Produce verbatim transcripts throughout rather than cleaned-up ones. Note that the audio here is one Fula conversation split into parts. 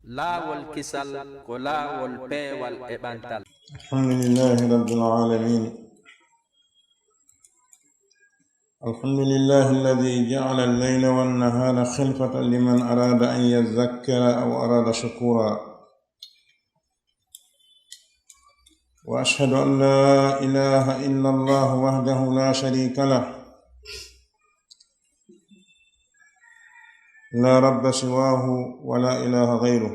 Laawol kisal ko laawol peewal e ɓantal. الحمد لله رب العالمين. الحمد لله الذي جعل الليل والنهار خلفة لمن أراد أن يذكر أو أراد شكورا. وأشهد أن لا إله إلا الله وحده لا شريك له، لا رب سواه ولا إله غيره.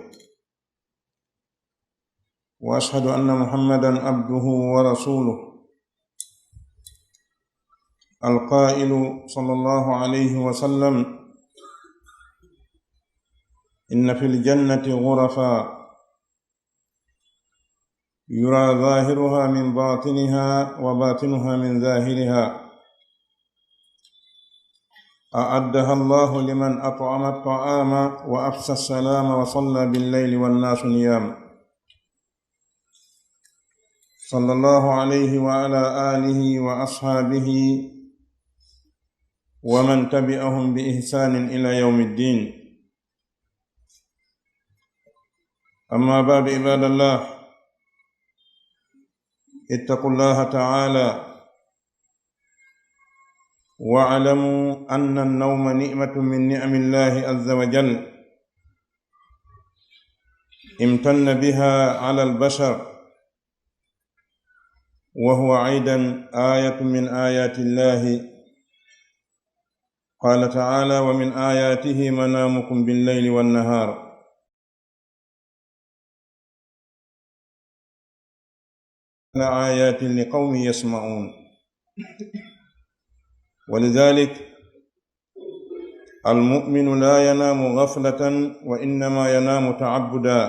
وأشهد أن محمدا عبده ورسوله، القائل صلى الله عليه وسلم: إن في الجنة غرفا يرى ظاهرها من باطنها وباطنها من ظاهرها، أعدها الله لمن أطعم الطعام وأفشى السلام وصلى بالليل والناس نيام. صلى الله عليه وعلى آله وأصحابه ومن تبعهم بإحسان إلى يوم الدين. أما بعد، عباد الله، اتقوا الله تعالى واعلموا أن النوم نعمة من نعم الله عز وجل امتن بها على البشر، وهو أيضا آية من آيات الله. قال تعالى: ومن آياته منامكم بالليل والنهار. لآيات لقوم يسمعون. ولذلك المؤمن لا ينام غفلة، وإنما ينام تعبدا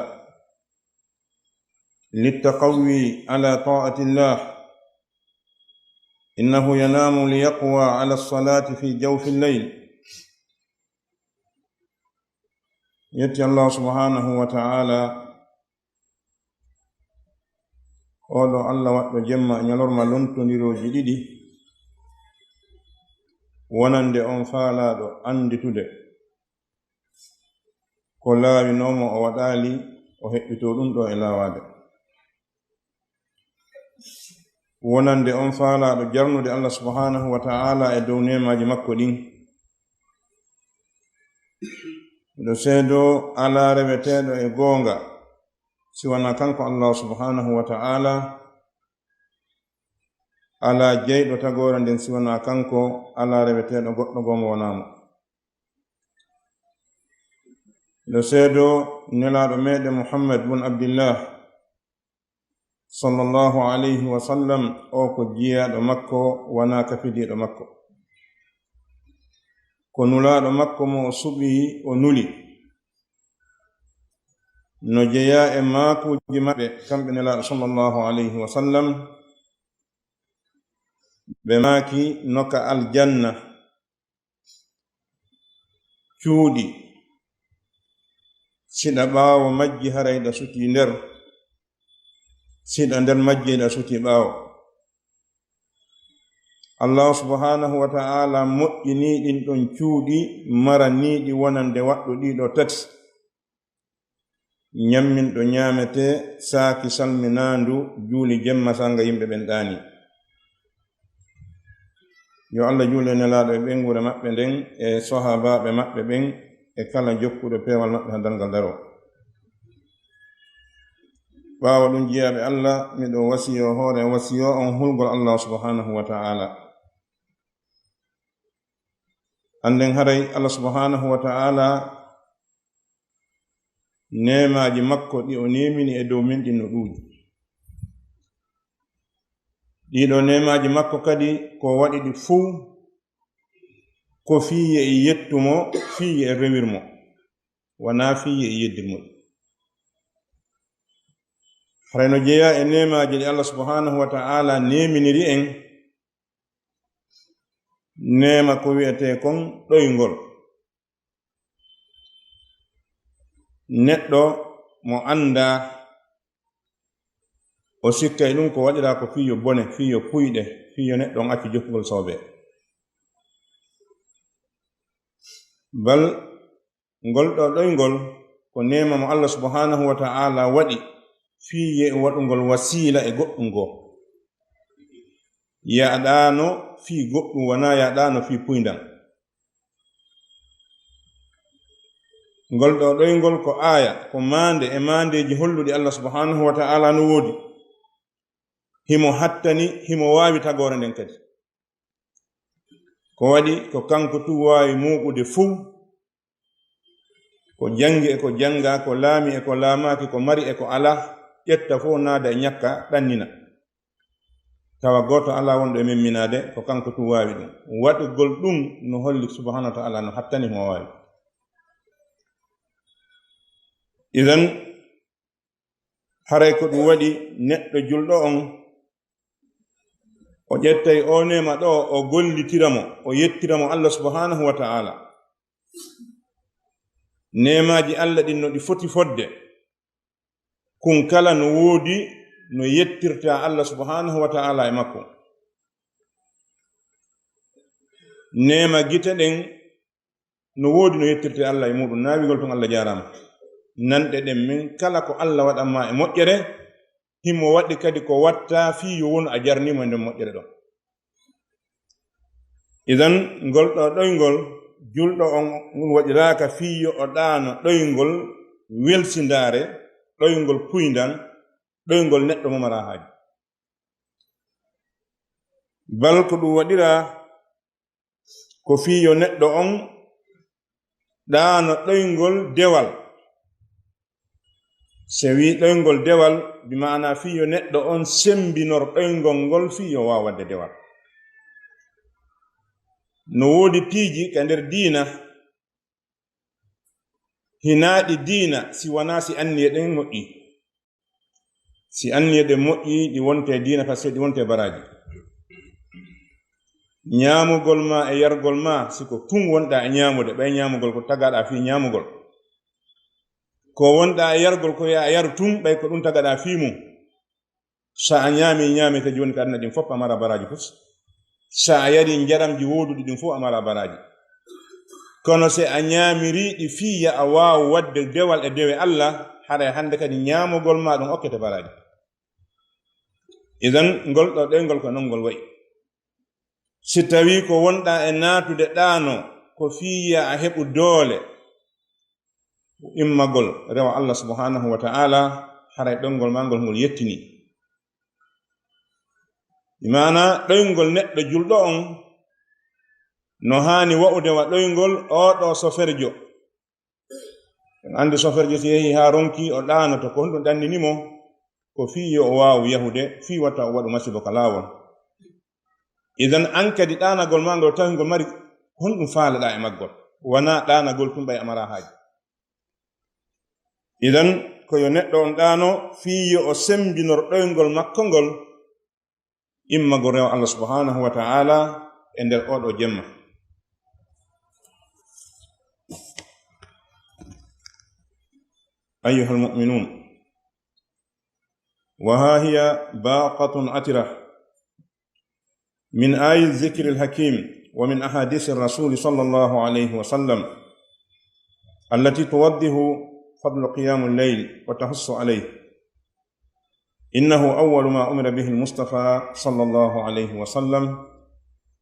للتقوي على طاعة الله. إنه ينام ليقوى على الصلاة في جوف الليل. Yetti Allah subhanahu wa ta'ala, oɗo Allah waɗɗo jemma e ñalorma lontondirooji ɗiɗi, wonande on faalaaɗo annditude ko laawinoomo o waɗaali, o heɓɓitoo ɗum ɗo e laawaade. Wonande on faalaaɗo jarnude Allah subhanahu wa ta'ala e dow neemaaji makko ɗin. Miɗo seedoo alaa reweteeɗo e goonga si wanaa kanko Allah subhanahu wa ta'ala, alaa jeyɗo tagoore nden si wanaa kanko, alaa reweteeɗo goɗɗo goo mo wanaa mo. Miɗo seedoo nelaaɗo meɗen Muhammad bun Abdillah, sallallahu alayhi wa sallam, o ko jiyaaɗo makko, wanaa kafidiiɗo makko. Ko nulaaɗo makko mo o suɓi, o nuli. No jeyaa e maakuuji maɓɓe, kamɓe nelaaɗo sallallahu alayhi wa sallam, ɓe maaki no ka aljanna cuuɗi, siɗa ɓaawo majji haray ɗa sutii nder, siɗa nder majji ɗa sutii ɓaawo. Allahu subhanahu wa ta'ala moƴƴinii ɗin ɗon cuuɗi, maraniiɗi wonande waɗɗo ɗiɗo tati. Ñamminɗo ñaametee, saaki salminaandu, juuli jemma sanga yimɓe ɓen ɗaanii. Yo Allah juulu e nelaaɗo e ɓeynguure maɓɓe nden, e sahaabaaɓe maɓɓe ɓen, e kala jokkuɗo peewal maɓɓe haa darngal daroo. Ɓaawo ɗum, jiyaaɓe Allah, miɗo wasiyoo hoore, wasiyoo on hulgol Allah subhanahu wa ta'ala. Annden haray Allah subhanahu wa ta'ala, neemaaji makko ɗi o neemini e dow men ɗin no ɗuuɗi. Ɗiɗo neemaaji makko kadi, ko waɗi ɗi fuu, ko fii yo en yettu mo, fii yo en rewir mo, wanaa fii yo en yeddir mo. Haray no jeyaa e neemaaji ɗi Allah subhanahu wa ta'ala neeminiri en, neema ko wi'etee kon ɗoyngol. Neɗɗo mo anndaa, o sikkay ɗum ko waɗiraa ko fii yo bone, fii yo kuyɗe, fii yo neɗɗo on accu jokkugol soobee. Bal ngol ɗoo ɗoyngol, ko neema mo Allah subhanahu wa ta'ala waɗi fii ye waɗugol wasiila e goɗɗum goo. Yaɗaano fii goɗɗum, wanaa yaɗaano fii puyndan. Ngol ɗoo ɗoyngol ko aaya, ko maande e maandeeji holluɗi Allah subhanahu wa ta'ala no woodi. Himo hattani, himo waawi tagoore nden kadi. Ko waɗi ko kanko tun waawi mooɓude fow, ko janngi e ko janngaa, ko laami e ko laamaaki, ko mari e ko alaa, ƴetta fow naada e ñakka, ɗannina. Tawa gooto alaa wonɗo e memminaade, ko kanko tun waawi ɗum. Waɗugol ɗum no holli subhanahu wa ta'ala no hattani mo waawi. Idan, haray ko ɗum waɗi neɗɗo julɗo on, o ƴettay oo neema ɗoo, o gollitira mo, o yettira mo Allah subhanahu wa ta'ala. Neemaaji Allah ɗin no ɗi foti fodde, kun kala no woodi no yettirta Allah subhanahu wa ta'ala e makko. Neema gite ɗen no woodi no yettirte Allah e muɗum, naawigol tun Allah jaaraama. Nanɗe ɗen men kala ko Allah waɗan ma e moƴƴere, himo waɗi kadi ko watta fii yo wonu a jarniimo e nden moƴƴere ɗon. Idan, ngol ɗoo ɗoyngol, julɗo on, ngol waɗiraaka fii yo o ɗaano ɗoyngol welsindaare, ɗoyngol puyndan, ɗoyngol neɗɗo mo maraa haaje. Bal ko ɗum waɗiraa ko fii yo neɗɗo on ɗaano ɗoyngol dewal. Se wii ɗoyngol dewal, bi maana fii yo neɗɗo on sembinor ɗoyngol ngol fii yo waaw waɗde dewal. No woodi piiji ka nder diina, hinaa ɗi diina si wanaa si anniye ɗen moƴƴi. Si anniye ɗen moƴƴi, ɗi wonte diina, parce que ɗi wonte baraaji. Ñaamugol ma e yargol ma, si ko tun wonɗaa e ñaamude, ɓay ñaamugol ko tagaɗaa fii ñaamugol. Ko wonɗaa e yargol ko yo a yaru tun, ɓay ko ɗun tagaɗaa fii mun. Sa a ñaami, ñaami ka jooni ka aduna ɗin fof, a mara baraaji fof. Sa a yari njaramji wooduɗi ɗin fof, a mara baraaji. Kono si a ñaamiri ɗi fii yo a waaw waɗde dewal e dewe Allah, haray hannde kadi ñaamugol ma ɗum okkete baraaji. Idan, ngol ɗoo ɗoyngol ko non ngol wayi. Si tawii ko wonɗaa e naatude ɗaano, ko fii yo a heɓu doole, immagol rewa Allah subhanahu wa ta'ala, haray ɗoyngol maa ngol ngol yettinii. Bi maana ɗoyngol neɗɗo julɗo on no haani wa'ude wa ɗoyngol oo ɗoo soferjo. En anndi soferjo si yehii haa ronki, o ɗaanoto. Ko honɗum ɗannini mo? Ko fii yo o waawu yahude, fii wata o waɗu masibo ka laawol. Idan, an kadi ɗaanagol maa ngol, tawi ngol mari, honɗum faalaɗaa e maggol? Wanaa ɗaanagol tun ɓay a maraa haaje. Idan, ko yo neɗɗo on ɗaano fii yo o sembinor ɗoyngol makko ngol, immagol rewa Allah subhanahu wa ta'ala e nder oo ɗoo jemma. أيها المؤمنون، وها هي باقة عطرة من آي الذكر الحكيم ومن أحاديث الرسول صلى الله عليه وسلم التي توضح فضل قيام الليل وتحث عليه. إنه أول ما أمر به المصطفى صلى الله عليه وسلم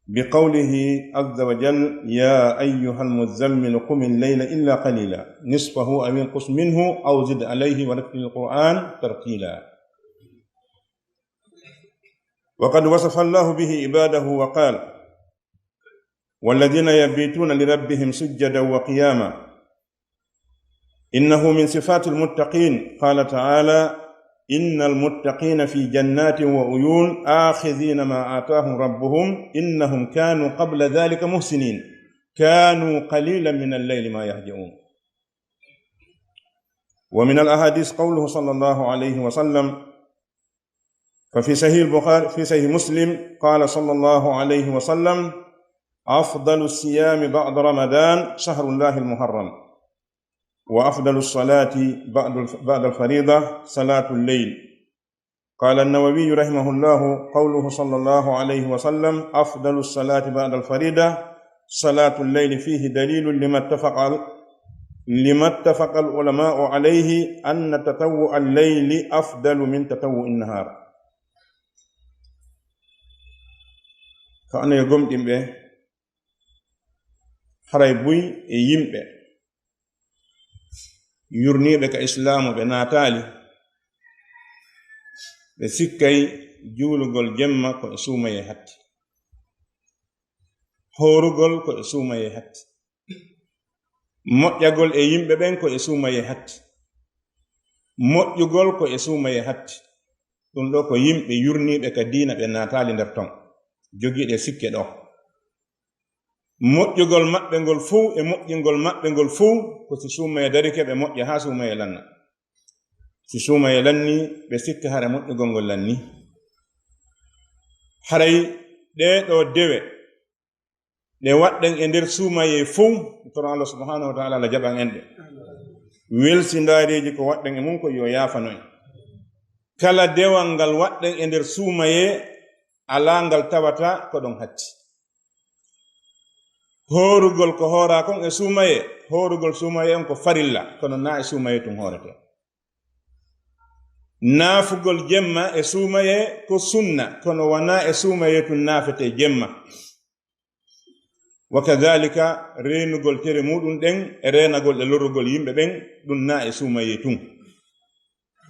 بقوله عز وجل: يا أيها المزمل قم الليل إلا قليلا نصفه أو انقص منه أو زد عليه ورتل القرآن ترتيلا. وقد وصف الله به عباده وقال: والذين يبيتون لربهم سجدا وقياما. إنه من صفات المتقين، قال تعالى: إن المتقين في جنات وعيون آخذين ما آتاهم ربهم إنهم كانوا قبل ذلك محسنين، كانوا قليلا من الليل ما يهجعون. ومن الأحاديث قوله صلى الله عليه وسلم، ففي صحيح البخاري، في صحيح مسلم، قال صلى الله عليه وسلم: أفضل الصيام بعد رمضان شهر الله المحرم، وأفضل الصلاة بعد الف-، بعد الفريضة صلاة الليل. قال النووي رحمه الله: قوله صلى الله عليه وسلم: أفضل الصلاة بعد الفريضة صلاة الليل، فيه دليل لما اتفق لما اتفق العلماء عليه أن تطوع الليل أفضل من تطوع النهار. Ka onon yo gomɗinɓe, haray buy e yimɓe yurniiɓe ka Islaamu ɓe naataali, ɓe sikkay juulugol jemma ko e suumayee hatti, hoorugol ko e suumayee hatti, moƴƴagol e yimɓe ɓen ko e suumayee hatti, moƴƴugol ko e suumayee hatti. Ɗum ɗoo ko yimɓe yurniiɓe ka diina ɓe naataali nder ton, jogiiɗe sikke ɗoo. Moƴƴugol maɓɓe ngol fow e moƴƴingol maɓɓe ngol fow ko si suumayee darike ɓe moƴƴa haa suumayee lanna. Si suumayee lanni ɓe sikka hara moƴƴugol ngol lanni. Haray ɗee ɗoo dewe ɗe waɗɗen e nder suumayee fow, mi toro Allah subhanahu wa ta'ala Allah jaɓan en ɗe. Welsindaareeji ko waɗɗen e mum ko yo yaafano en. Kala dewal ngal waɗɗen e nder suumayee, alaa ngal tawata ko ɗon hatti. Hoorugol ko hooraa kon e suumayee, hoorugol suumayee on ko farilla, kono naa e suumayee tun hooretee. Naafugol jemma e suumayee ko sunna, kono wanaa e suumayee tun naafetee jemma. Wa kadhalika reenugol tere muuɗum ɗen e reenagol e lorrugol yimɓe ɓen, ɗum naa e suumayee tun.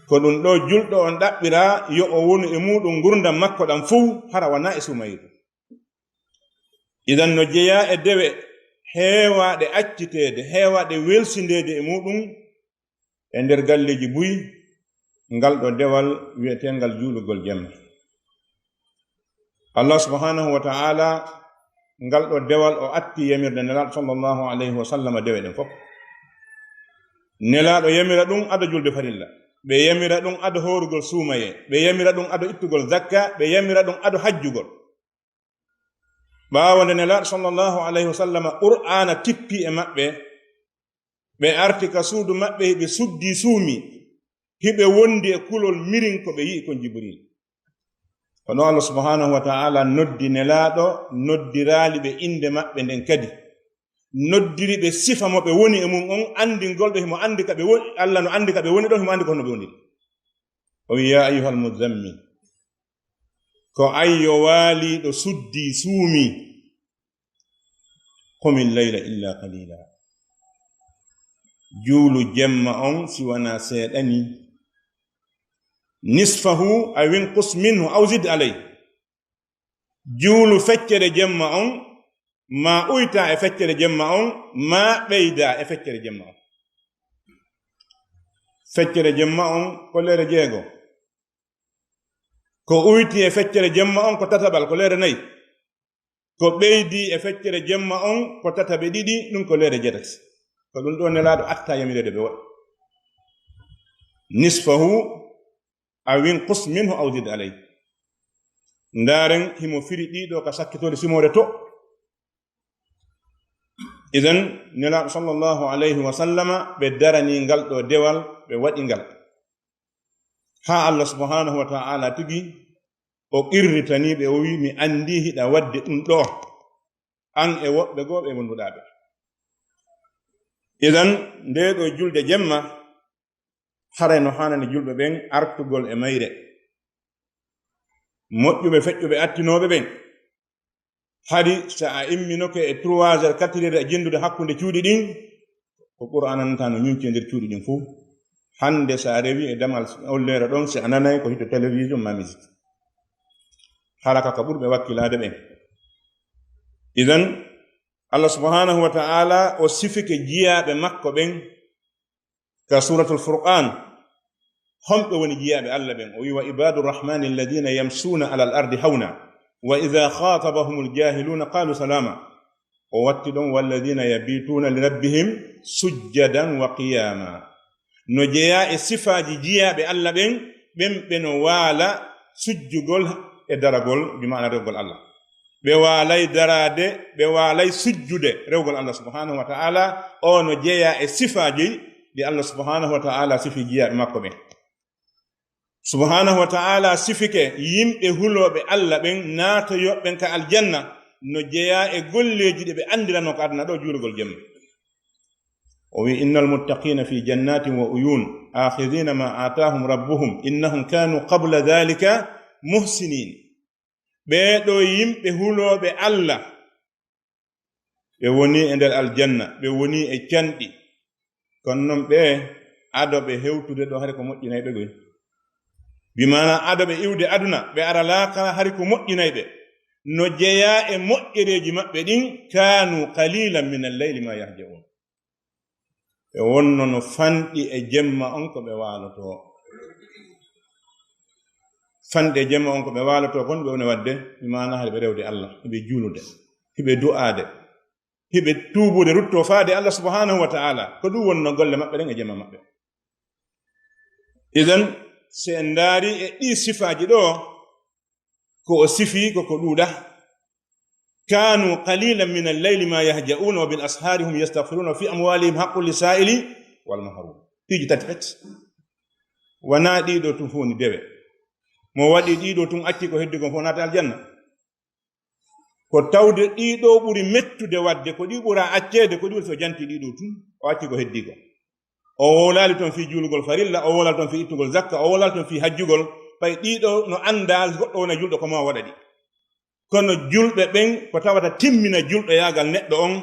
Ko ɗum ɗoo julɗo on ɗaɓɓiraa yo o wonu e muuɗum ngurndan makko ɗan fow, hara wanaa e suumayee tun. Idan no jeyaa e dewe heewaaɗe acciteede, heewaaɗe welsindeede e muuɗum, e nder galleeji buy, ngal ɗoo dewal wi'eteengal juulugol jemma. Allah subhanahu wa ta'ala, ngal ɗoo dewal o atti yamirde Nelaaɗo sallallahu alayhi wa sallam dewe ɗen fof. Nelaaɗo yamira ɗum ado julde farilla, ɓe yamira ɗum ado hoorugol suumayee, ɓe yamira ɗum ado ittugol zakka, ɓe yamira ɗum ado hajjugol. Ɓaawo nde Nelaaɗo sallallahu alayhi wa sallam Qur'aana tippi e maɓɓe, ɓe arti ka suudu maɓɓe, hiɓe suddi suumi, hiɓe wondi e kulol mirin ko ɓe yi'i kon Jibril. Ko ɗon Allah subhanahu wa ta'ala noddi Nelaaɗo, noddiraali ɓe innde maɓɓe nden kadi. Noddiri ɓe sifa mo ɓe woni e mum on, anndingol ɓe, himo anndi ka ɓe woni, Allah no anndi ka ɓe woni ɗon, himo anndi ko hono ɓe woniri. O wi'i, "Yaa ayyuhal muzzammil." Ko an yo waaliiɗo suddi suumi. "Qumil layla illa qalila." Juulu jemma on si wanaa seeɗa ni. "Nisfahu aw inqus minhu aw zid alay." Juulu feccere jemma on, maa uyta e feccere jemma on, maa ɓeyda e feccere jemma on. Feccere jemma on ko leere jeego. Ko uyti e feccere jemma on ko tataɓal, ko leere nayi. Ko ɓeydi e feccere jemma on ko tataɓe ɗiɗi, ɗum ko leere jeetati. Ko ɗum ɗoo Nelaaɗo atta yamireede ɓe waɗa. "Nisfahu aw inqus minhu aw zid alay." Ndaaren, himo firi ɗiɗo ka sakkitoore simoore to. Idan, Nelaaɗo sallallahu alayhi wa sallama, ɓe darani ngal ɗoo dewal, ɓe waɗi ngal. Haa Allah subhanahu wa ta'ala tigi o qirritani ɓe, o wi'i, "Mi anndi hiɗa waɗde ɗum ɗoo, an e woɓɓe goo ɓe wonduɗaa ɓe." Idan, ndee ɗoo julde jemma, haray no haanani julɓe ɓen artugol e mayre. Moƴƴuɓe feƴƴuɓe attinooɓe ɓen, hari so a imminoke e trois heures, quatre heures, a jenndude hakkunde cuuɗi ɗin, ko Qur'aana nanata no ñuñci e nder cuuɗi ɗin fof. Hannde so a rewi e damal olleere ɗon, si a nanay ko hito télévision ma musique. Hara ka ka ɓurɓe wakkilaade ɓen. Idan, Allah subhanahu wa ta'ala o sifike jiyaaɓe makko ɓen ka Suuratul Furqaan. Homɓe woni jiyaaɓe Allah ɓen? O wi'i, "Wa ibaadu rahmaani alladhiina yamshuuna alal ardi hawna, wa idhaa khaatabahumul jaahiluuna qaaluu salaama." O watti ɗon, "Walladhiina yabiituuna li rabbihim sujjadan wa qiyaama." No jeyaa e sifaaji jiyaaɓe Allah ɓen, ɓen ɓe no waala sujjugol e daragol, bi maana rewgol Allah. Ɓe waalay daraade, ɓe waalay sujjude rewgol Allah subhanahu wa ta'ala. O no jeyaa e sifaaji ɗi Allah subhanahu wa ta'ala sifi jiyaaɓe makko ɓen. Subhanahu wa ta'ala sifike yimɓe hulooɓe Allah ɓen, naatoyooɓe ɓen ka aljanna, no jeyaa e golleeji ɗi ɓe anndirano ka aduna ɗo, juulugol jemma. O wi, "Innal muttaqina fi jannatin wa uyun, akhidhina ma atahum rabbuhum, innahum kanu qabla dhalika muhsinin." Ɓee ɗoo yimɓe hulooɓe Allah, ɓe woni e nder aljanna, ɓe woni e canɗi. Kono noon ɓee, ado ɓe hewtude ɗo, hari ko moƴƴinayɓe goy. Bi maana ado ɓe iwde aduna, ɓe ara laakara, hari ko moƴƴinayɓe. No jeyaa e moƴƴereeji maɓɓe ɗin, "Kanu qalilan min al-layli ma yahja'un." Ɓe wonno no fanɗi e jemma on ko ɓe waalotoo. Fanɗi e jemma on ko ɓe waalotoo kon, ɓe woni waɗde, mi maana hade ɓe rewde Allah, hiɓe juulude, hiɓe du'aade, hiɓe tuubude, ruttoo faade Allah subhanahu wa ta'ala. Ko ɗum wonno golle maɓɓe ɗen e jemma maɓɓe. Idan, si en ndaari e ɗii sifaaji ɗoo, ko o sifi ko ko ɗuuɗa. "Kanu qalilan min al-layli ma yahja'una wa bil ashari hum yastaghfiruna wa fi amwalihim haqqun lis-sa'ili wal mahrum." Piiji tati pet. Wanaa ɗiɗo tun fof ni dewe. Mo waɗi ɗiɗo tun acci ko heddi kon fof naata aljanna. Ko tawde ɗiɗo ɓuri mettude waɗde, ko ɗi ɓura acceede, ko ɗi ɓuri so janti ɗiɗo tun, o acci ko heddi kon. O wowlaali toon fii juulugol farilla, o wowlaali toon fii ittugol zakka, o wowlaali toon fii hajjugol, ɓay ɗiɗo no anndaa goɗɗo wona julɗo ko ma waɗa ɗi. Kono julɓe ɓen ko tawata timmina julɗoyaagal neɗɗo on,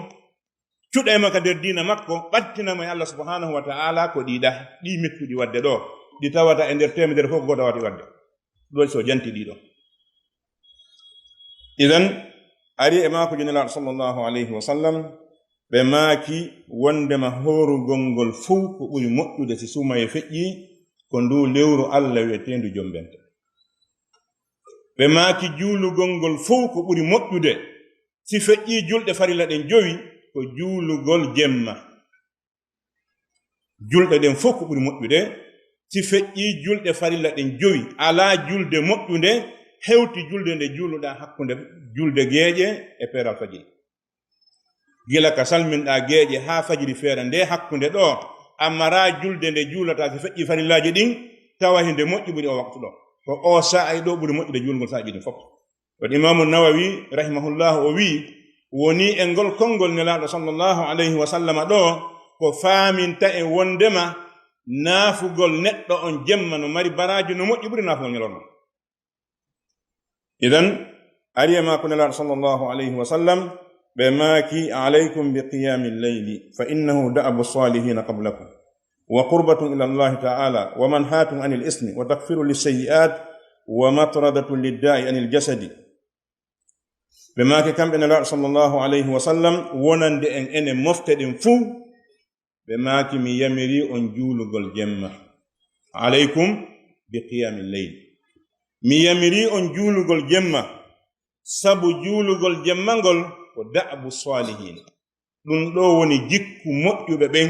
cuɗa e makka nder diina makko, ɓattina mo e Allah subhanahu wa ta'ala ko ɗiɗa, ɗi mettuɗi waɗde ɗo, ɗi tawata e nder teemedere fof ko goto wawata waɗde. Ɗo so janti ɗiɗo. Idan, ari e maakuuji Nelaaɗo sallallahu alayhi wa sallam, ɓe maaki wondema hoorugol ngol fow ko ɓuri moƴƴude si suumaye feƴƴi, ko ndu lewru Allah wi'eteendu Jombente. Ɓe maaki juulugol ngol fow ko ɓuri moƴƴude si feƴƴi julɗe farilla ɗen jowi, ko juulugol jemma. Julɗe ɗen fof ko ɓuri moƴƴude, si feƴƴi julɗe farilla ɗen jowi, alaa julde moƴƴunde hewti julde nde juuluɗaa hakkunde julde geeƴe e peeral fajiri. Gila ka salminɗaa geeƴe haa fajiri feera nde hakkunde ɗo, a maraa julde nde juulataa si feƴƴi farillaaji ɗin, tawa hinde moƴƴi ɓuri o waqtu ɗo. Ko o saa'i ɗo ɓuri moƴƴude juulgol saa'iji ɗin fof. Kono Imaamu Nawawi, rahimahullah, o wi'i, woni e ngol konngol Nelaaɗo sallallahu alayhi wa sallam ɗo, ko faaminta e wondema naafugol neɗɗo on jemma no mari baraaji no moƴƴi ɓuri naafugol ñalorma. Idan, ari e maako Nelaaɗo sallallahu alayhi wa sallam, ɓe maaki, "Alaykum bi qiyamil layli, fa innahu da'abu salihina qablakum, wa qurbatun ila Allahi ta'ala, wa manhatun anil ismi, wa takfiru lissayyi'at, wa matradatun lidda'i anil jasadi." Ɓe maaki kamɓe Nelaaɗo sallallahu alayhi wa sallam, wonande en enen mofte ɗen fuu, ɓe maaki, "Mi yamiri on juulugol jemma. Alaykum bi qiyamil layl. Mi yamiri on juulugol jemma, sabu juulugol jemma ngol ko da'abu salihin. Ɗum ɗo woni jikku moƴƴuɓe ɓen,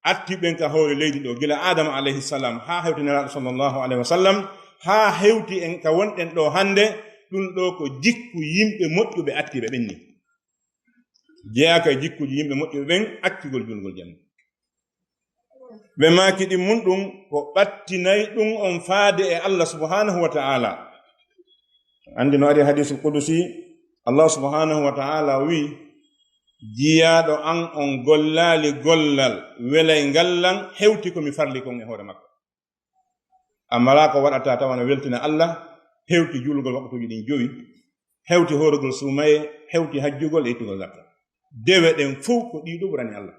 atti ɓen ka hoore leydi ɗo, gila Adama alayhi salam haa hewti Nelaaɗo sallallahu alayhi wa sallam, haa hewti en ka wonɗen ɗo hannde, ɗum ɗo ko jikku yimɓe moƴƴuɓe attiiɓe ɓen ni." Jeyaaka e jikkuuji yimɓe moƴƴuɓe ɓen accugol juulgol jemma. Ɓe maaki ɗin mun ɗum ko ɓattinay ɗum on faade e Allah subhanahu wa ta'ala. Anndi no ari hadiisul qudusi, Allah subhanahu wa ta'ala o wi'i, "Jiyaaɗo an on gollaali gollal welay ngal lan hewti ko mi farli kon e hoore makko." A maraa ko waɗata tawa no weltina Allah, hewti juulgol waqtuuji ɗin jowi, hewti hoorugol suumaye, hewti hajjugol e ittugol zakka. Dewe ɗen fow ko ɗiɗo ɓurani Allah.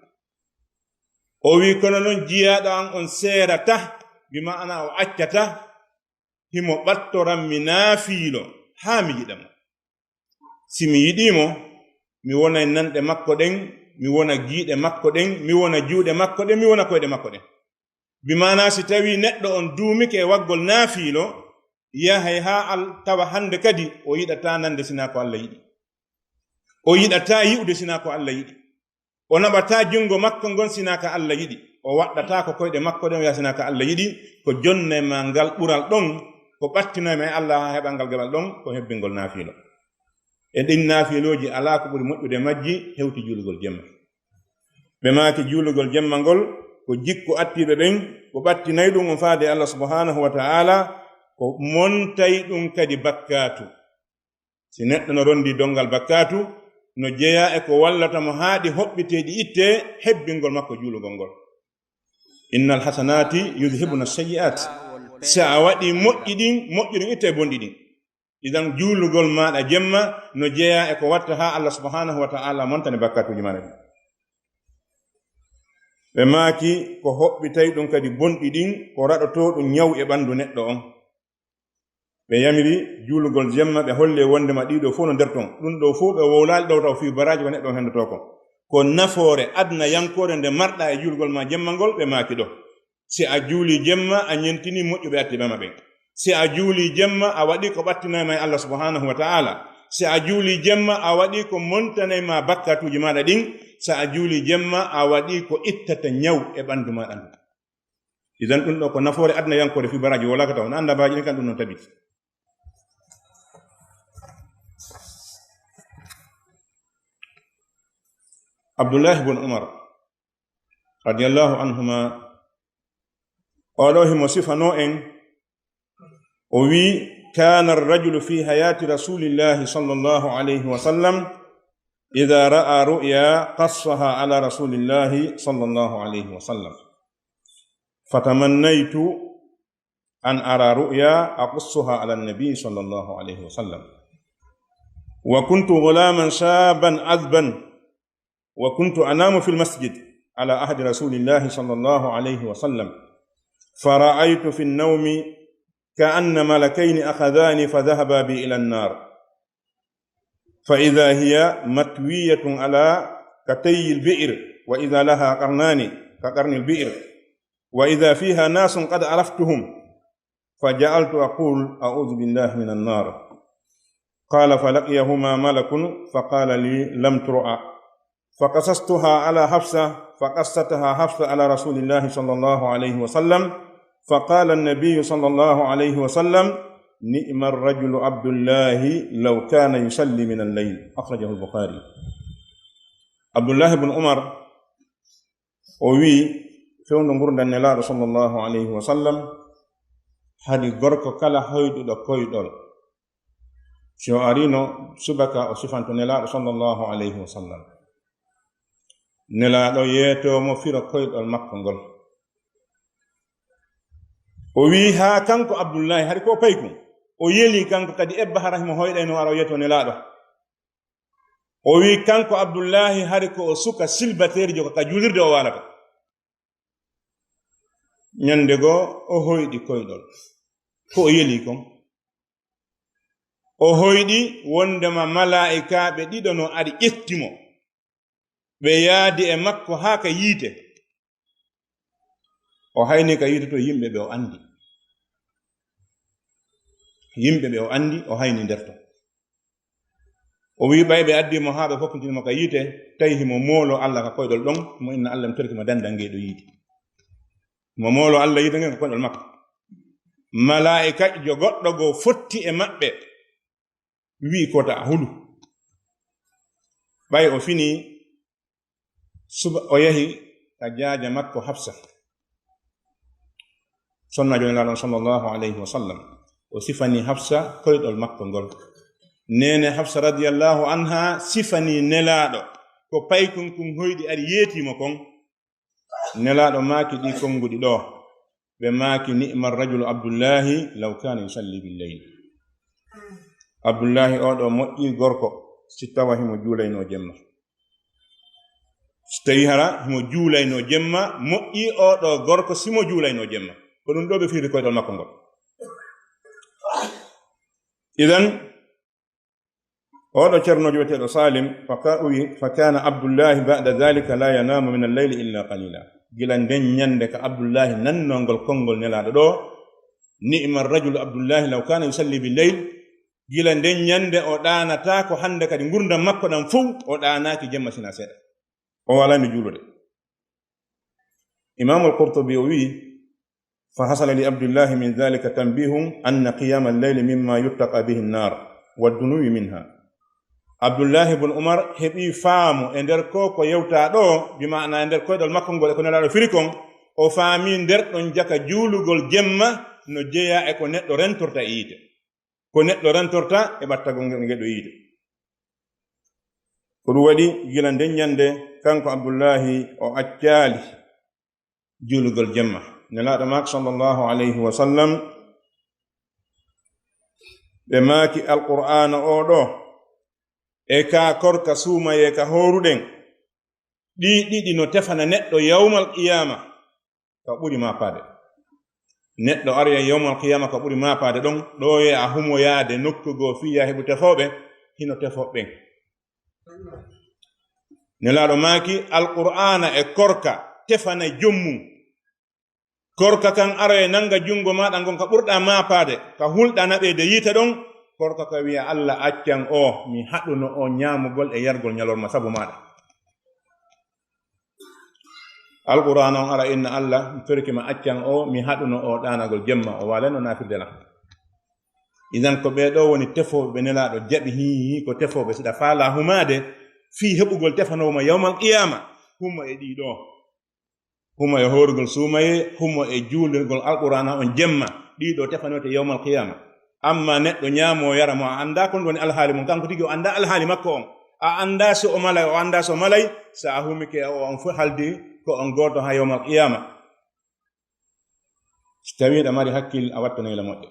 O wi'i, "Kono non jiyaaɗo an on seerata, bi ma'ana o accata, himo ɓattoran mi naafiilo haa mi yiɗa mo. Si mi yiɗii mo, mi wona e nanɗe makko ɗen, mi wona giiɗe makko ɗen, mi wona juuɗe makko ɗen, mi wona koyɗe makko ɗen." Bi maanaa, si tawii neɗɗo on duumike e waggol naafiilo, yahay haa al-, tawa hannde kadi o yiɗataa nande sinaa ko Allah yiɗi. O yiɗataa yi'ude sinaa ko Allah yiɗi. O naɓataa junngo makko ngon sinaa ka Allah yiɗi. O waɗɗataa ko koyɗe makko ɗen o yaha sinaa ka Allah yiɗi. Ko jonnay ma ngal ɓural ɗon, ko ɓattinay ma e Allah haa heɓal ngal geɓal ɗon, ko hebbingol naafiilo. E ɗin naafiilooji alaa ko ɓuri moƴƴude majji hewti juulugol jemma. Ɓe maaki juulugol jemma ngol ko jikku attiiɓe ɓen, ko ɓattinay ɗum on faade Allah subhanahu wa ta'ala, ko montay ɗum kadi bakkaatu. Si neɗɗo no rondi donngal bakkaatu, no jeyaa e ko wallata mo haa ɗi hoɓɓitee ɗi ittee hebbingol makko juulugol ngol. Innal hasanati yudhibna sayyi'at. Si a waɗi moƴƴi ɗin, moƴƴi ɗin ittee bonɗi ɗin. Idan juulugol maaɗa jemma no jeyaa e ko watta haa Allah subhanahu wa ta'ala montane bakkatuuji maaɗa ɗin. Ɓe maaki ko hoɓɓitay ɗum kadi bonɗi ɗin ko raɗotoo ɗum ñaw e ɓanndu neɗɗo on. Ɓe yamiri juulugol jemma, ɓe holli wondema ɗiɗo fof no nder ton. Ɗum ɗo fof ɓe wowlaali ɗo taw fii baraaji ko neɗɗo on henndotoo kon. Ko nafoore aduna yankoore nde marɗa e juulugol ma jemma ngol, ɓe maaki ɗo. Si a juuli jemma, a ñentini moƴƴuɓe attiɓe ma ɓen. Si a juuli jemma, a waɗi ko ɓattinay ma e Allah subhanahu wa ta'ala. Si a juuli jemma, a waɗi ko montanay ma bakkatuuji maaɗa ɗin. Si a juuli jemma, a waɗi ko ittata ñaw e ɓanndu maaɗa ndu. Idan ɗum ɗo ko nafoore aduna yankoore fii baraaji wowlaaka taw. No annda baraaji ɗin kan ɗum non tabiti. Abdullah ibn Umar, radiyallahu anhuma, oɗo himo sifano en, o wi, "Kana ar-rajulu fi hayati Rasulillahi sallallahu alayhi wa sallam, idha ra'a ru'ya qassaha ala Rasulillahi sallallahu alayhi wa sallam. Fatamannaytu an ara ru'ya aqussuha ala an-nabi sallallahu alayhi wa sallam. Wa kuntu ghulaman shaban adhban." وكنت أنام في المسجد على عهد رسول الله صلى الله عليه وسلم، فرأيت في النوم كأن ملكين أخذاني فذهبا بي إلى النار، فإذا هي متوية على كتي البئر، وإذا لها قرنان كقرن البئر، وإذا فيها ناس قد عرفتهم، فجعلت أقول: "أعوذ بالله من النار." قال: "فلقيهما ملك فقال لي: 'لم ترأ.'" فقصصتها على حفصة، فقصتها حفصة على رسول الله صلى الله عليه وسلم، فقال النبي صلى الله عليه وسلم: "نعم الرجل عبد الله لو كان يصلي من الليل." أخرجه البخاري. Abdullahi ibn Umar, o wi'i, fewndo ngurndan Nelaaɗo sallallahu alayhi wa sallam, hari gorko kala hoyɗuɗo koyɗol, si o arino subaka, o sifanto Nelaaɗo sallallahu alayhi wa sallam. Nelaaɗo yeetoo mo firo koyɗol makko ngol. O wi'i, haa kanko Abdullahi, hari ko paykun, o yeli kanko kadi ebba hara himo hoyɗayno ara o yeetoo Nelaaɗo. O wi'i kanko Abdullahi, hari ko o suka silbateerijo ko ka juulirde o waalata. Ñande goo, o hoyɗi koyɗol. Ko o yeli kon? O hoyɗi wondema malaa'ikaaɓe ɗiɗo no ari ƴetti mo. Ɓe yaadi e makko haa ka yiite. O hayni ka yiite to yimɓe ɓe o anndi. Yimɓe ɓe o anndi, o hayni nder ton. O wi'i ɓay ɓe addi mo haa ɓe fokkitini mo ka yiite, tawi himo mooloo Alla ka koyɗol ɗon, mo inna Alla mi torike mo dandange ɗo yiite. Mo mooloo Alla yiite ngen ka koyɗol makko. Malaa'ikaajo goɗɗo goo fotti e maɓɓe, wi'i kota a hulu. Ɓay o fini, suba o yahi ka jaaja makko Hafsa. Sonnaajo Nelaaɗo on sallallahu alayhi wa sallam. O sifani Hafsa koyɗol makko ngol. Neene Hafsa radiyallahu anha sifani Nelaaɗo ko paykun kun hoyɗi ari yeeti mo kon. Nelaaɗo maaki ɗi konnguɗi ɗoo. Ɓe maaki, "Ni'mar rajulu Abdullahi law kana yusalli bil layl." Abdullahi oo ɗoo moƴƴi gorko si tawa himo juulayno jemma. Si tawi hara himo juulayno jemma, moƴƴi oo ɗoo gorko si mo juulayno jemma. Ko ɗum ɗoo ɓe firi koyɗol makko ngol. Idan, oo ɗoo ceernoojo wi'eteeɗo Salim, fa ka-, o wi'i, "Fa kana Abdullahi ba'da dhalika la yanamu min al-layli illa qalila." Gila nden ñande ka Abdullahi nannoo ngol konngol Nelaaɗo ɗoo, "Ni'mar rajulu Abdullahi law kana yusalli bil layl." Gila nden ñande o ɗaanataa ko hannde kadi ngurndan makko ɗan fow, o ɗaanaaki jemma sina seeɗa. O waalani juulude. Imam al-Qurtubi o wi'i, "Fa hasala li Abdullahi min dhalika tanbihun anna qiyama al-layli mimma yuttaqa bihi an-nar wa dunuwi minha." Abdullahi ibn Umar heɓi faamu e nder ko, ko yewtaa ɗoo, bi ma'ana e nder koyɗol makko ngol e ko Nelaaɗo firi kon, o faami nder ɗon jaka juulugol jemma no jeyaa e ko neɗɗo rentorta e yiite. Ko neɗɗo rentorta e ɓattagol ngel, ngel ɗo yiite. Ko ɗum waɗi gila nden ñande, kanko Abdullahi o accaali juulugol jemma. Nelaaɗo maako sallallahu alayhi wa sallam, ɓe maaki Alqur'aana oo ɗoo, e ka korka suumayee ka hooruɗen, ɗii ɗiɗi no tefana neɗɗo yawmal qiyaama ka ɓuri maapaade. Neɗɗo aroya yawmal qiyaama ka ɓuri maapaade ɗon, ɗoo ye a humoyaade nokku goo fii ya heɓu tefooɓe, hino tefooɓe ɓen. Nelaaɗo maaki, Alqur'aana e korka tefana joom mum. Korka kan aroya nanga junngo maaɗa ngon ka ɓurɗa maapaade, ka hulɗa naɓeede yiite ɗon, korka ka wi'a, "Alla, accan oo, mi haɗuno oo ñaamugol e yargol ñalorma sabu maaɗa." Alqur'aana on ara inna, "Alla, mi torike ma, accan oo, mi haɗuno oo ɗaanagol jemma, o waalano naafirde lan." Idan ko ɓee ɗoo woni tefooɓe ɓe Nelaaɗo jaɓi, hii, hii, ko tefooɓe. Si ɗa faalaa humaade fii heɓugol tefanoowo ma yawmal qiyaama, humo e ɗii ɗoo. Humo e hoorugol suumayee, humo e juulirgol Alqur'aana on jemma. Ɗii ɗoo tefanoyte yawmal qiyaama. Amma neɗɗo ñaamoo yara mo a anndaa kon woni alhaali mum, kanko tigi o anndaa alhaali makko on. A anndaa si o malay, o anndaa si o malay, si a humike o on fof haldi ko on gooto haa yawmal qiyaama. Si tawii hiɗa mari hakkil, a wattanoy la moƴƴa.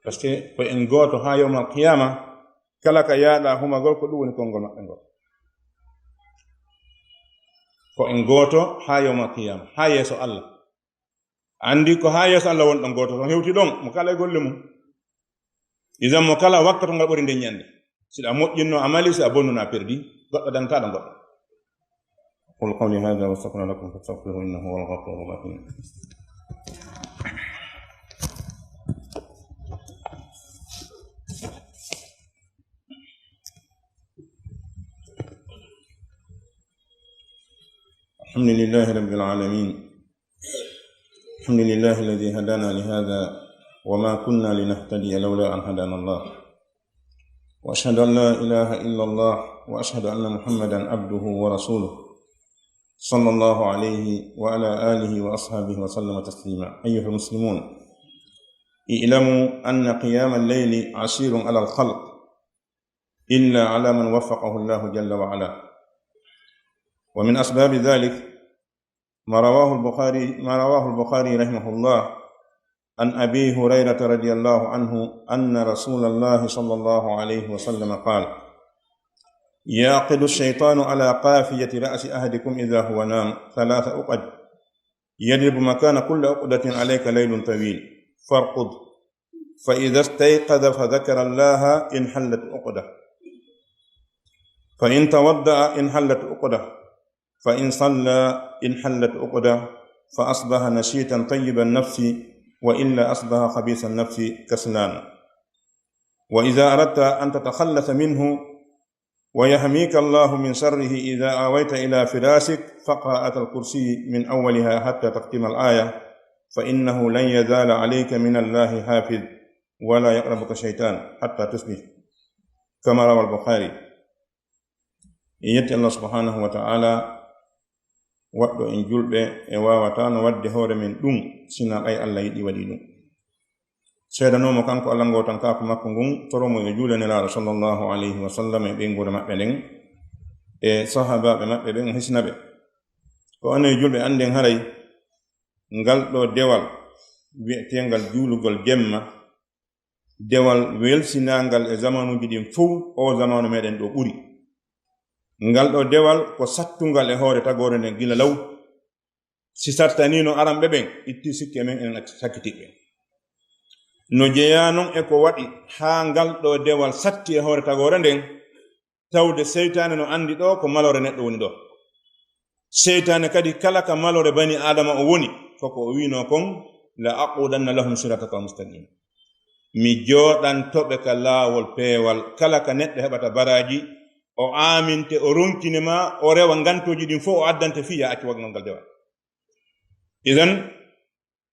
Parce que ko en gooto haa yawmal qiyaama, kala ka yaaɗa humagol, ko ɗum woni konngol maɓɓe ngol. Ko en gooto haa yawmal qiyaama, haa yeeso Alla. Anndi ko haa yeeso Alla woni ɗon gooto, ton hewti ɗon, mo kala e golle mum. Idan mo kala wakkato ngal ɓuri nden ñande. Si ɗa moƴƴinno a mali, si a bonnuno a perdi, goɗɗo dantaaɗo goɗɗo. أقول قولي هذا وأستغفر لكم فاستغفروه إنه هو الغفور الرحيم. الحمد لله رب العالمين. الحمد لله الذي هدانا لهذا وما كنا لنهتدي لولا أن هدانا الله. وأشهد أن لا إله إلا الله وأشهد أن محمدا عبده ورسوله صلى الله عليه وعلى آله وأصحابه وسلم تسليما. أيها المسلمون، اعلموا أن قيام الليل عسير على الخلق إلا على من وفقه الله جل وعلا. ومن أسباب ذلك ما رواه البخاري، ما رواه البخاري رحمه الله عن أبي هريرة رضي الله عنه أن رسول الله صلى الله عليه وسلم قال: "يعقد الشيطان على قافية رأس أحدكم إذا هو نام ثلاث عقد، يضرب مكان كل عقدة عليك ليل طويل، فارقد، فإذا استيقظ فذكر الله انحلت عقدة، فإن توضأ انحلت عقدة، فإن صلى انحلت عقدة، فأصبح نشيطا طيب النفس، وإلا أصبح خبيث النفس كسلان. وإذا أردت أن تتخلص منه ويحميك الله من شره إذا آويت إلى فراشك، فاقرأ آية الكرسي من أولها حتى تختم الآية، فإنه لن يزال عليك من الله حافظ، ولا يقربك شيطان حتى تصبح." كما روى البخاري. En yetti Allah subhanahu wa ta'ala, waɗɗo en julɓe, e waawataa no waɗde hoore men ɗum, sina ɓay Allah yiɗi waɗi ɗum. Seedanoomo kanko Allah ngootankaaku makko ngun, toromo e juule Nelaaɗo sallallahu alayhi wa sallam e ɓeynguure maɓɓe nden, e sahaabaaɓe maɓɓe ɓen, hisna ɓe. Ko onon e julɓe, annden haray ngal ɗoo dewal wi'eteengal juulugol jemma, dewal welsinaangal e zamanuuji ɗin fow, oo zamanu meɗen ɗoo ɓuri. Ngal ɗoo dewal ko sattungal e hoore tagoore nden gila law. Si sattaniino aranɓe ɓen, itti sikke men enen sakkitiiɓe. No jeyaa non e ko waɗi haa ngal ɗoo dewal satti e hoore tagoore nden, tawde seytaane no anndi ɗoo ko maloore neɗɗo woni ɗoo. Seytaane kadi kala ka maloore bani Aadama o woni, ko ko o wi'noo kon, "La aqudanna lahum sirataka mustaqim." Mi jooɗanto ɓe ka laawol peewal, kala ka neɗɗo heɓata baraaji, o aaminte, o ronkine ma, o rewa ngantooji ɗin fow, o addante fii ya accu waɗugol ngal dewal. Idan,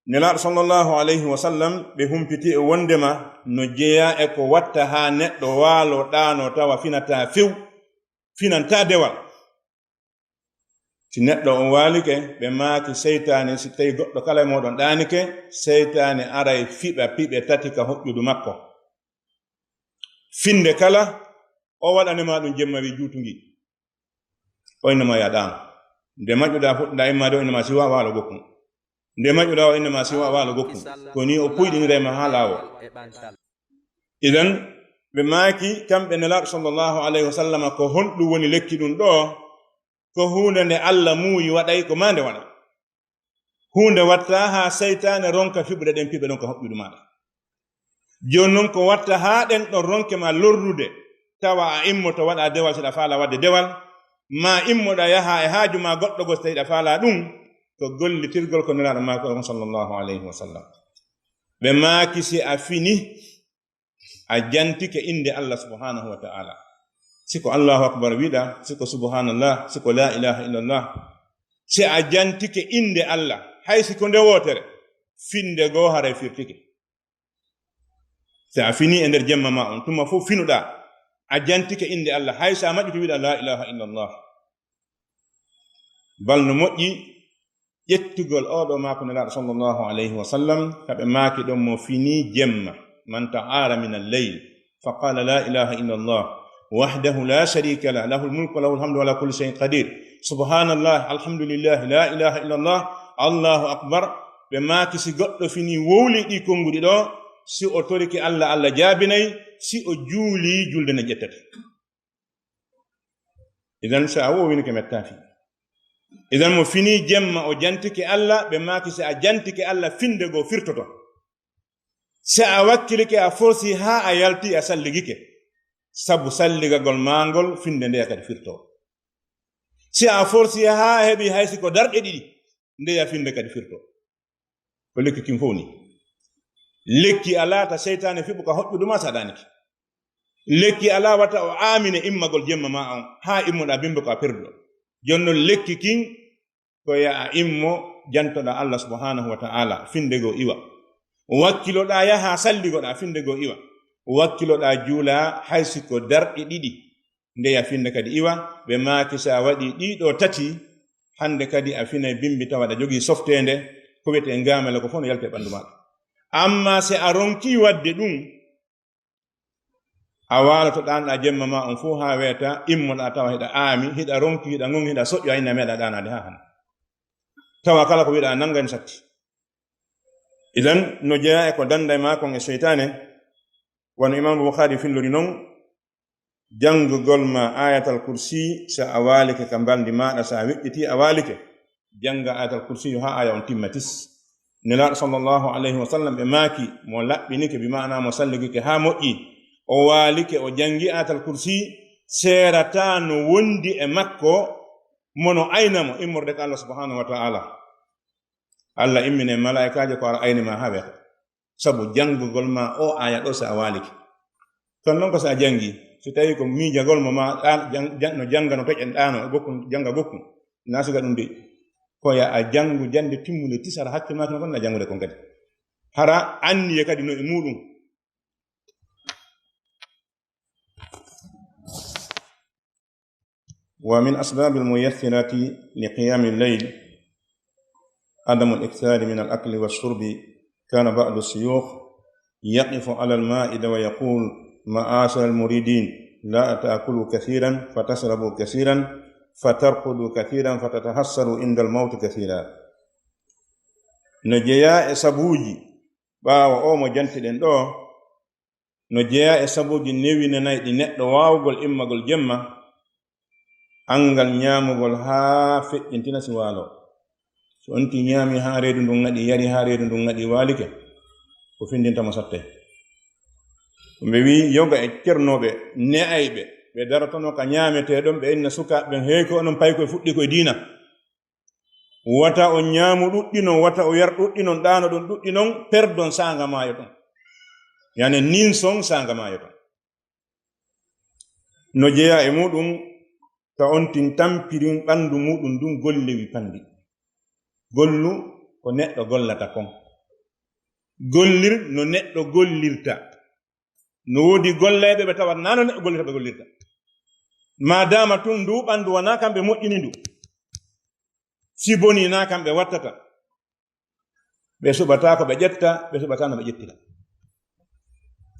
Nelaaɗo sallallahu alayhi wa sallam, ɓe humpiti e wondema no jeyaa e ko watta haa neɗɗo waaloo ɗaanoo tawa finataa few, finantaa dewal. Si neɗɗo on waalike, ɓe maaki seytaane, si tawi goɗɗo kala e mooɗon ɗaanike, seytaane aray fiɓa piɓe tati ka hoƴƴudu makko. Finde kala, o waɗane ma ɗum jemma wi juutu ngi. o innama ya ɗaano. Nde maƴƴuɗaa fuɗɗuɗaa immaade o innama siwa waalo gokkun. Nde maƴƴuɗaa o innama siwa waalo gokkun. Ko ni o puyɗinira e ma haa laawol. Idan, ɓe maaki, kamɓe Nelaaɗo sallallahu alayhi wa sallama, ko honɗum woni lekki ɗum ɗo? Ko huunde nde Allah muuyi waɗay, ko maa nde waɗa. Huunde watta haa seytaane ronka fiɓude ɗen piɓe ɗon ka hoɓɓidu maaɗa. Jooni non ko watta haa ɗen ɗon ronke ma lorrude, tawa a immoto waɗa dewal si ɗa faala waɗde dewal, ma immoɗa yaha e haaju ma goɗɗo goo si tawi ɗa faala ɗum, ko gollitirgol ko Nelaaɗo maaki on sallallahu alayhi wa sallam. Ɓe maaki si a fini, a jantike innde Allah subhanahu wa ta'ala. Si ko Allahu akbar wiɗa, si ko subhanallah, si ko la ilaha illallah. Si a jantike innde Allah, hay si ko nde wootere, finde goo haray firtike. Si a fini e nder jemma ma on, tuma fof finuɗa, a jantike innde Allah, hay si a maƴƴutu wiɗa la ilaha illallah. Bal no moƴƴi ƴettugol oo ɗoo maaku Nelaaɗo sallallahu alayhi wa sallam, ka ɓe maaki ɗon mo fini jemma, man ta'ara min al-layl, fa qala la ilaha illa Allah, wahdahu la sharika lah, lahul mulku wa lahul hamdu wa ala kulli shay'in qadir, subhanallah, alhamdulillah, la ilaha illa Allah, Allahu akbar. Ɓe maaki si goɗɗo fini wowli ɗi konnguɗi ɗoo, si o torike Allah, Allah jaabinay, si o juuli julde ne ƴettete. Idan, si a wowinike mettaaki. Idan, mo fini jemma o jantike Allah, ɓe maaki si a jantike Allah finde goo firtoto. Si a wakkilike a forsi haa a yalti a salligike. Sabu salligagol maa ngol finde ndeya kadi firto. Si a forsi haa a heɓi hay si ko darɗe ɗiɗi, ndeya finde kadi firto. Ko lekki kin fof ni. Lekki alaa ta seytaane fiɓu ka hoƴƴudu ma saɗaaniki. Lekki alaa wata o aamine immagol jemma ma on, haa immoɗa bimbo ko a perduɗo. Jooni non lekki kin ko ya a immo jantoɗa Allah subhanahu wa ta'ala, finde goo iwa. Wakkiloɗa yaha salligoɗa, finde goo iwa. Wakkiloɗa juula hay si ko darɗe ɗiɗi. Ndeya finde kadi iwa, ɓe maaki si a waɗi ɗii ɗoo tati, hannde kadi a finay bimbi tawa aɗa jogii softeende, ko wiyetee ngaamele ko fof no yalti e ɓanndu maaɗa. Amma si a ronkii waɗde ɗum, a waaloto ɗaanoɗa jemma ma on fof haa weeta, immoɗa tawa hiɗa aami, hiɗa ronki, hiɗa ŋoŋi, hiɗa soƴƴo, a inna meeɗa ɗaanaade haa hannde. Tawa kala ko wiɗa nannga ene satti. Idan no jeyaa e ko dannday maa kon e seytaane, wano Imaamu Bukhari fillori non, janngugol ma Ayatal Kursi, so a waalike ka mbalndi maaɗa, so a weƴƴitii a waalike, jannga Ayatal Kursi yo haa aya on timma tis. Nelaaɗo sallallahu alayhi wa sallam ɓe maaki, mo laɓɓinike, bi maana mo salligike haa moƴƴi, o waalike, o janngi Ayatal Kursi, seerataa no wondi e makko, mo no ayna mo immorde ka Allah subhanahu wa ta'ala. Allah immine malaa'ikaajo ko ara ayni ma haa weeta. Sabu janngugol ma o aya ɗo, so a waalike. Kono noon ko so a janngi, so tawi ko miijagol mo ma ɗaan, jan-, jan-, no jannga, no toƴƴen ɗaano, e gokku, jannga gokku, na siga ɗum de. Ko ya a janngu jannde timmunde tisara hakke ma kono kon na janngude kon kadi. Hara anniye kadi no e muɗum. ومن أسباب الميسرة لقيام الليل عدم الإكثار من الأكل والشرب. كان بعض الشيوخ يقف على المائدة ويقول: "معاشر المريدين، لا تأكلوا كثيرا فتشربوا كثيرا فترقدوا كثيرا فتتحسروا عند الموت كثيرا." No jeyaa e sabuuji, ɓaawo oo mo jantiɗen ɗoo, no jeyaa e sabuuji newinanayɗi neɗɗo waawugol immagol jemma, anngal ñaamugol haa feƴƴintina si waaloo. So on ti ñaami haa reedu ndun ŋaɗi, yari haa reedu ndun ŋaɗi, waalike, ko findinta mo sattay. Ɓe wi'i yoga e cernooɓe, ne'ayɓe, ɓe darotono ka ñaametee ɗon, ɓe inna sukaaɓe ɓen, "Hey, ko onon paykoy fuɗɗii koy diina." Wata on ñaamu ɗuɗɗinon, wata o yar ɗuɗɗinon, ɗaanoɗon ɗuɗɗinon, perdon saanga maayoton. Yani ninson saanga maayoton. No jeyaa e muɗum, ta on tin tampirin ɓandu muɗum ndun gollewi pandi. Gollu ko neɗɗo gollata kon. Gollir no neɗɗo gollirta. No woodi gollayɓe ɓe tawata naa no neɗɗo gollirta ɓe gollirta. Maadaama tun ndu ɓandu wanaa kamɓe moƴƴini ndu. Si bonii naa kamɓe wattata. Ɓe suɓataa ko ɓe ƴetta, ɓe suɓataa no ɓe ƴettira.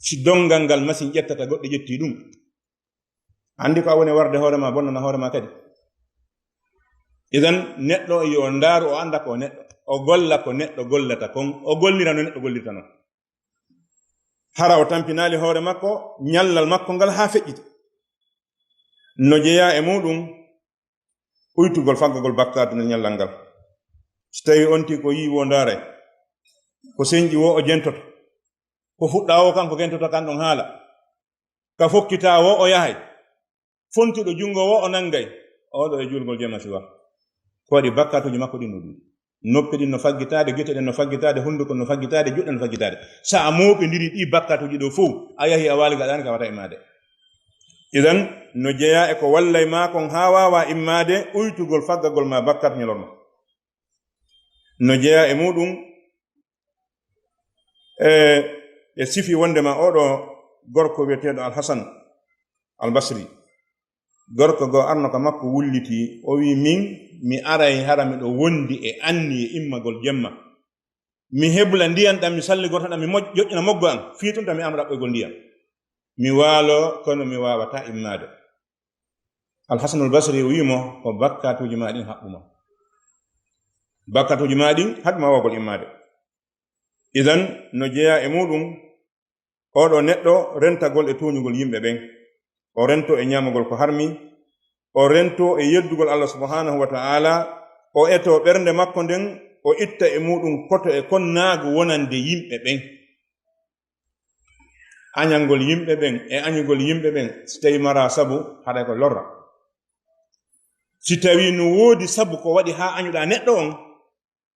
Si donngal ngal masin ƴettata goɗɗo ƴetti ɗum. Anndi ko a woni warde hoore ma, bonnana hoore ma kadi. Idan, neɗɗo yo o ndaaru, o annda ko o neɗɗo, o golla ko neɗɗo gollata kon, o gollira no neɗɗo gollirta non. Hara o tampinaali hoore makko, ñallal makko ngal haa feƴƴiti. No jeyaa e muuɗum uytugol faggagol bakkaatu nder ñallal ngal. Si tawii on tigi ko yii wo ndaaray, ko senƴi wo o jentoto, ko fuɗɗaa wo kanko gentoto kan ɗon haala, ka fokkitaa wo o yahay, fontuɗo junngo wo o nanngay, oɗo e juulgol jemma siwa. Ko waɗi bakkaatuuji makko ɗin no ɗuuɗi. Noppi ɗin no faggitaade, gite ɗen no faggitaade, hunnduko no faggitaade, juuɗe no faggitaade. So a mooɓindiri ɗii bakkaatuuji ɗoo fow, a yahi a waali gaɗaani ka wata immaade. Idan, no jeyaa e ko wallay maa kon haa waawaa immaade, uytugol faggagol maa bakkaatu ñalorma. No jeyaa e muuɗum, e, ɓe sifi wonndema oɗo gorko wiyeteeɗo Al-Hasan Al-Basri. Gorko goo arno ka makko wulliti, o wi'i, "Min, mi aray hara miɗo wondi e anniye immagol jemma. Mi hebla ndiyan ɗan, mi salligorto ɗan, mi moj-, joƴƴina moggo an, fii tun tan mi ama ɗaɓɓoygol ndiyan. Mi waalo, kono mi waawataa immaade." Al-Hasanul Basri wi'i mo, "Ko bakkaatuuji maa ɗin haɓɓu ma. Bakkaatuuji maa ɗin haɗu ma waawgol immaade." Idan, no jeyaa e muuɗum, oɗo neɗɗo rentagol e tooñugol yimɓe ɓen. O rento e ñaamugol ko harmi, o rento e yeddugol Allah subhanahu wa ta'ala, o eto ɓernde makko nden, o itta e muuɗum koto e konnaagu wonande yimɓe ɓen. Añangol yimɓe ɓen e añugol yimɓe ɓen, si tawii maraa sabu, haray ko lorra. Si tawii no woodi sabu ko waɗi haa añuɗaa neɗɗo on,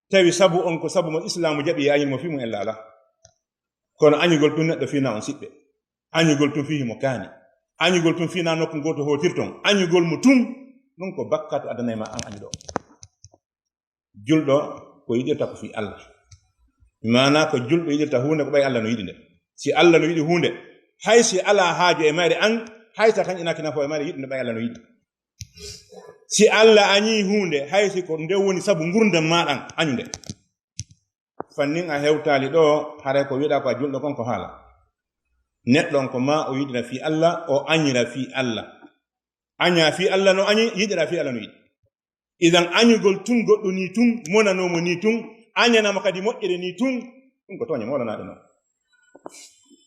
tawi sabu on ko sabu mo Islaamu jaɓi e añugol mo fii mum ella alaa. Kono añugol tun neɗɗo fii na on siɓɓe. Añugol tun fii himo kaani. Añugol tun fii na nokku gooto hootirton. Añugol mo tun, ɗun ko bakkaatu addanay ma an añuɗo. Julɗo ko yiɗirta ko fii Allah. Maanaa ko julɗo yiɗirta huunde ko ɓay Allah no yiɗi nde. Si Allah no yiɗi huunde, hay si alaa haaju e mayre an, hay si a tañƴinaaki nafo e mayre, yiɗu nde ɓay Allah no yiɗi. Si Allah añii huunde, hay si ko nde woni sabu ngurndan maa ɗan, añu nde. Fannin a hewtaali ɗoo, haray ko wi'uɗaa ko a julɗo kon ko haala. Neɗɗo on ko maa o yiɗira fii Allah, o añira fii Allah. Aña fii Allah no añi, yiɗira fii Allah no yiɗi. Idan añugol tun goɗɗo nii tun, monanoo mo nii tun, añana mo kadi moƴƴere nii tun, ɗun ko tooñe mawlanaaɗe non.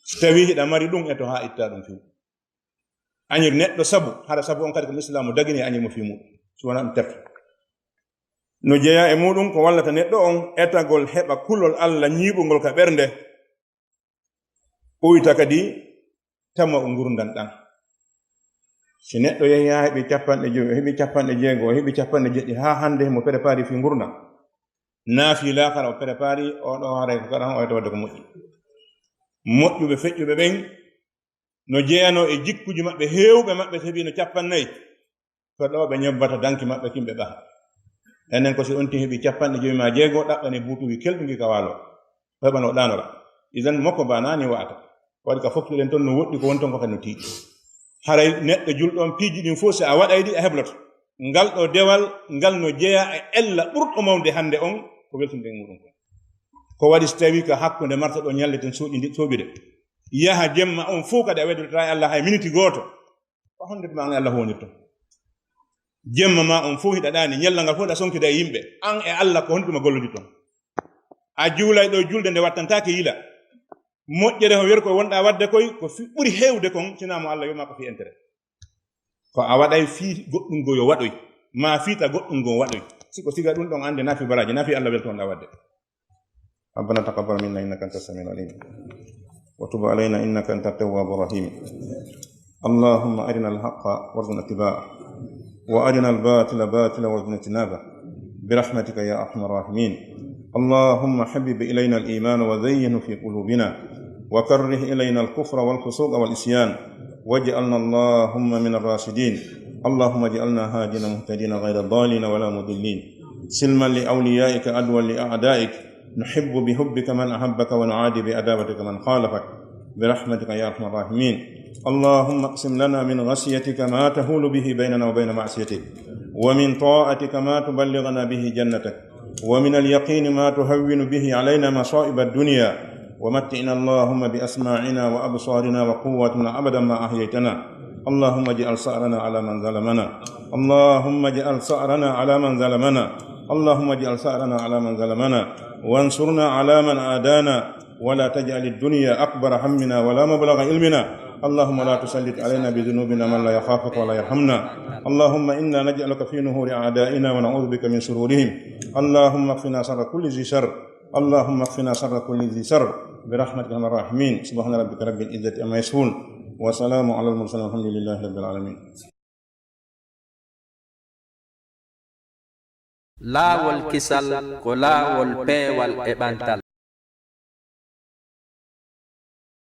Si tawii hiɗa mari ɗun, eto haa ittaa ɗun few. Añir neɗɗo sabu, hara sabu on kadi ko Islaamu dagini e añir mo fii muuɗum, si wanaa ɗun terto. No jeyaa e muuɗum ko wallata neɗɗo on etagol heɓa kulol Allah ñiiɓungol ka ɓernde, uyta kadi tama'u ngurndan ɗan. Si neɗɗo yehi haa heɓi capanɗe jowi, o heɓi capanɗe jeego, o heɓi capanɗe jeɗɗi, haa hannde himo prépari fii ngurndan, naa fii laakara o prépari, oo ɗoo haray ko kaɗan, o wiyata wadde ko moƴƴi. Moƴƴuɓe feƴƴuɓe ɓen no jeyanoo e jikkuuji maɓɓe, heewɓe maɓɓe heɓiino cappannayi. Ko ɗoo ɓe ñobbata danki maɓɓe kin ɓe ɓaha. Enen ko si on tin heɓi capanɗe jowi maa jeego, ɗaɓɓane buutuwi kelɗugi ka waalo. Heɓano ɗaanora. Idan moko ba naani wa'ata. Waɗi ka fokkiɗen ton no woɗɗi ko woni ton ko kadi no tiiɗi. Haray neɗɗo julɗo on piiji ɗin fof si a waɗay ɗi a hebloto. Ngal ɗoo dewal, ngal no jeyaa e ella ɓurɗo mawnude hannde on ko weltinɗen muuɗum kon. Ko waɗi si tawii ka hakkunde marta ɗoo ñalleten sooƴidi-, sooƴude. Yaha jemma on fof kadi a weddotataa e Allah hay miniti gooto. Ko honde tuma an e Allah huwondirton? Jemma maa on fof hiɗa ɗaani, ñalla ngal fof hiɗa sonkida e yimɓe. An e Allah ko honde tuma gollondirton? A juulay ɗoo julde nde wattantaake yila. Moƴƴere ho wer ko wonɗaa waɗde koy, ko fi-, ɓuri heewde kon, sinaa mo Allah wi'amaa ko fii entere. Ko a waɗay fii goɗɗum goo yo waɗoy, maa fii ta goɗɗum goo waɗoy. Si ko siga ɗum ɗon annde naa fii baraaji, naa fii Allah weltonɗaa waɗde. ربنا تقبل منا إنك أنت السميع العليم وتب علينا إنك أنت التواب الرحيم. اللهم أرنا الحق وارزقنا اتباعه وأرنا الباطل باطلا وارزقنا اجتنابه برحمتك يا أرحم الراحمين. اللهم حبب إلينا الإيمان وزينه في قلوبنا وكره إلينا الكفر والفسوق والعصيان واجعلنا اللهم من الراشدين. اللهم اجعلنا هادين مهتدين غير ضالين ولا مضلين. سلما لأوليائك عدوا لأعدائك. نحب بحبك من أحبك ونعادي بعداوتك من خالفك برحمتك يا أرحم الراحمين. اللهم اقسم لنا من خشيتك ما تحول به بيننا وبين معصيتك ومن طاعتك ما تبلغنا به جنتك ومن اليقين ما تهون به علينا مصائب الدنيا ومتعنا اللهم بأسماعنا وأبصارنا وقواتنا أبدا ما أحييتنا اللهم اجعل ثأرنا على من ظلمنا. اللهم اجعل ثأرنا على من ظلمنا. اللهم اجعل ثأرنا على من ظلمنا. وانصرنا على من عادانا. ولا تجعل الدنيا أكبر همنا ولا مبلغ علمنا. اللهم لا تسلط علينا بذنوبنا من لا يخافك ولا يرحمنا. اللهم إنا نجعلك في نحور أعدائنا ونعوذ بك من شرورهم. اللهم اكفنا شر كل ذي شر. اللهم اكفنا شر كل ذي شر برحمتك يا أرحم الراحمين. سبحان ربك رب العزة عما يصفون. وسلام على المرسلين والحمد لله رب العالمين. Laawol kisal ko laawol peewal e ɓantal.